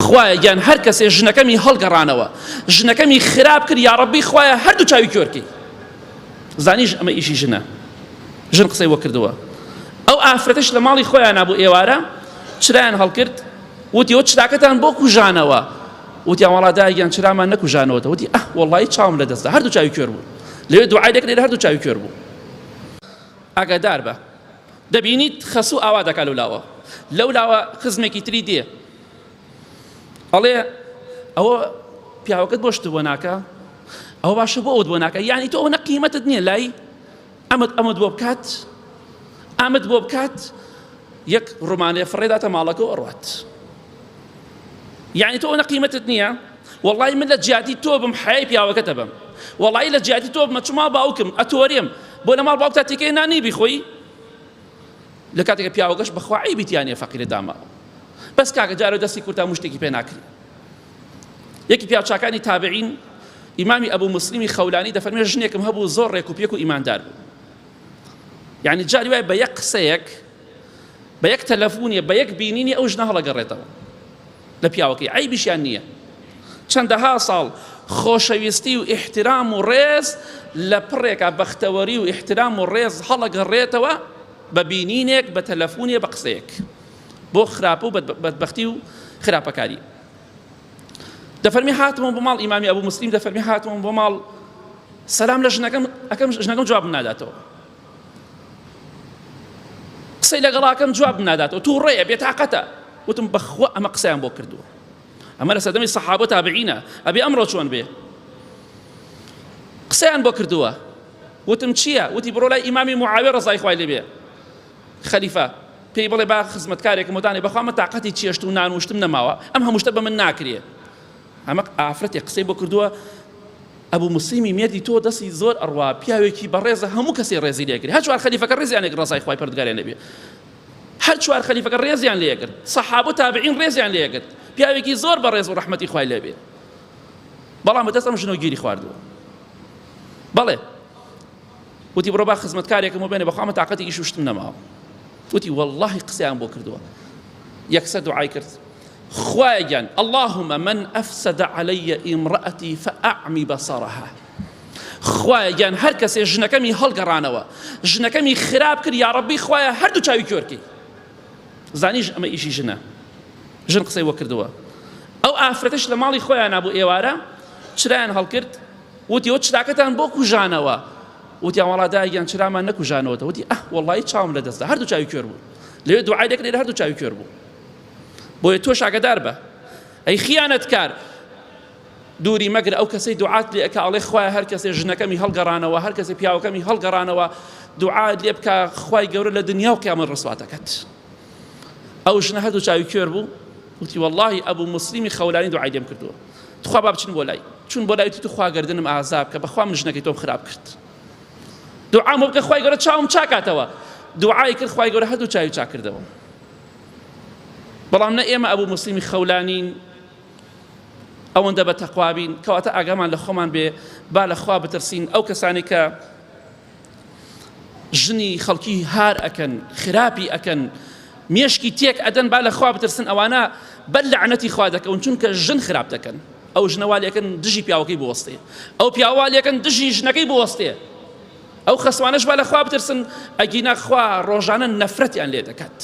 خوایە گیان هەر کەسێ ژنەکەمی هەڵگەڕانەوە ژنەکەمی خراپ کرد یاڕەبی خوایە هەردوو چاوی کۆرکەی زانیش ئەمە ئیشی ژنە ژن قسەی وە کردووە ئەو ئافرەتەش لە ماڵی خۆیان نابوو ئێوارە چرایان هەڵکرد وتی ئەو چراکەتان بۆ کوژانەوە وتیان وەڵا دایگیان چرامان نەکوژانەوەتە وتی ئەه وەڵی چاوم لە دەستدا هەردوو چاوی کوێر بوو لەوێ دوعای دەکرد لێرە هەردوو چاوی کوێر بوو ئاگادار بە دەبینیت خەسوو ئاوا دەکا لەو لاوە لەو لاوە خزمێکی تری دێ ئەڵێ ئەوە پیاوەکەت بۆ شت بۆ ناکە ئەوە باشە بۆ ئەوت بۆ ناکە یعنی تۆ ئەوە قیمەتت نییە لای ئەمت ئەمت بۆ بکات ئەمت بۆ بکات یەک ڕمانێ فڕێداتە ماڵەکە و ئەڕوات یعنی تۆ ئەوە قیمەتت نییە وەڵی من لە جیاتی تۆ بم حەیای پیاوەکەتە بم وەڵی لە جیاتی تۆ بمە چما باوکم ئەتۆرێم بۆ لە ماڵ باوکتا تێکەی نانی بیخۆی لە کاتێکە پیاوەکەش بەخوا عیبی تیا نیە فەقیرە داماوە بەس کاکە جارە دەستی کورتا مشتێکی پێ ناکرێ یەکی پیاوچاکانی تابعین ئیمامی ئەبوو مسلمی خەولانی دەفەرمێ ژنێکم هەبوو زۆر ڕێک و پێک و ئیماندار بوو یعنی جاری وای بە یەک قسەیەک بە یەک تەلەفونیە بە یەک بینینی ئەو ژنە هەڵەگەڕێتەوە لە پیاوەکەی عەیبیشیان نییە چەندەها ساڵ خۆشەویستی و ئیحترام و ڕێز لە پڕێکا بەختەوەری و ئیحترام و ڕێز هەڵەگەڕێتەوە بە بینینێک بە تەلەفونێ بە قسەیەک بۆ خراپە و بەدبەختی و خراپەکاری دەفەرمی هاتمەوە بۆ ماڵ ئیمامی ئەبوو مسلیم دەفەرمی هاتمەوە بۆ ماڵ سەلام لە ژنەکەم ئەکەم ژنەکەم جوابم ناداتەوە قسەی لەگەڵاکەم جواب ناداتەوە تووڕەیە بێتاقەتە وتم بەخوا ئەمە قسەیان بۆ کردووە ئەمە لە سەردەمی سەحابە تابعینە ئەبێ ئەمڕۆ چۆن بێ قسەیان بۆ کردووە وتم چییە وتی بڕۆ لای ئیمامی معاویە ڕەزای خوای لێ بێ خەلیفە پێی بڵێ با خزمەتکارێکم ودانێ بەخوا مە تاقەتی چێشت و نان وشتم نەماوە ئەم هەموو شتە بە من ناکرێ ئەمە ئافرەتێک قسەی بۆ کردووە ئەبوو مسلمی مێردی تۆ دەستی زۆر ئەڕوا پیاوێکی بەڕێزە هەموو کەسی ڕێزی لێگری هەر چوار خەلیفەکە ڕێزیان لێ ڕەزای خوای پەروەردگاریان لێ بێ هەر چوار خەلیفەکە ڕێزیان لێگرت سەحابە و تابعین ڕێزیان لێگرت پیاوێکی زۆر بەڕێز و ڕەحمەتی خوای لێ بێ بەڵام بەدەست ئەم ژنەوە گیری خواردووە بەڵێ وتی بڕۆ با خزمەتکارێکم بۆ بێنە بەخوا من تاقەتی ئیش و شتم نەماوە وتی واللهی قسەیان بۆ کردووە یەکسەر دوعای کرد خوایە گیان اللهم من أفسد علي امرأتي فأعمي بصرها خوایە گیان هەر کەسێ ژنەکەمی هەڵگەڕانەوە ژنەکەمی خراپ کرد یا ڕەبی خوایە هەردوو چاوی کۆرکەی زانیش ئەمە ئیشی ژنە ژن قسەی وە کردووە ئەو ئافرەتەش لە ماڵی خۆیان نابوو ئێوارە چرایان هەڵکرد وتی ئەوە چراکەتان بۆ کوژانەوە؟ وتیان وەڵا دایە گیان چرامان نەکوژانەوەتە وتی ئەه وەڵی چاوم لە دەستدا هەردوو چاوی کوێر بوو لەوێ دوعای دەکرد لێرە هەردوو چاوی کوێر بوو بۆیە تۆش ئاگادار بە ئەی خیانەتکار دووری مەگرە ئەو کەسەی دوعات لێ ئەکا ئەڵێ خوایە هەر کەسێ ژنەکەمی هەڵگەڕانەوە هەر کەسێ پیاوەکەمی هەڵگەڕانەوە دوعات لێ بکە خوای گەورە لە دنیا و قیامەت ڕسوات دەکات ئەو ژنە هەردوو چاوی کوێر بوو وتی واللهی ئەبوو مسلیمی خەولانی دوعای لێم کردووە تخوا با بچن بۆ لای چون بۆ لای توخوا گردنم ئازا بکە بەخوا من ژنەکەی تۆم خراپ کرد دوعام بۆ بکە خوای گەورە چاوم چاکاتەوە دوعای کرد خوای گەورە هەردوو چاوی چاک کردەوە بەڵام نە ئێمە ئەبوو مسلمی خەولانین ئەوەندە بە تەقوابین کەواتە ئاگامان لە خۆمان بێ با لە خوا بترسین ئەو کەسانی کە ژنی خەڵکی هار ئەکەن خراپی ئەکەن مێشکی تێک ئەدەن با لە خوا بترسن ئەوانە بەر لەعنەتی خوا دەکەون چونکە ژن خراپ دەکەن ئەو ژنە وا لێکەن دژی پیاوەکەی بوەستێ ئەو پیاوە لێکەن دژی ژنەکەی بوەستێ ئەو خەسوانەش با لە خوا بترسن ئەگینا خوا ڕۆژانە نەفرەتیان لێ دەکات.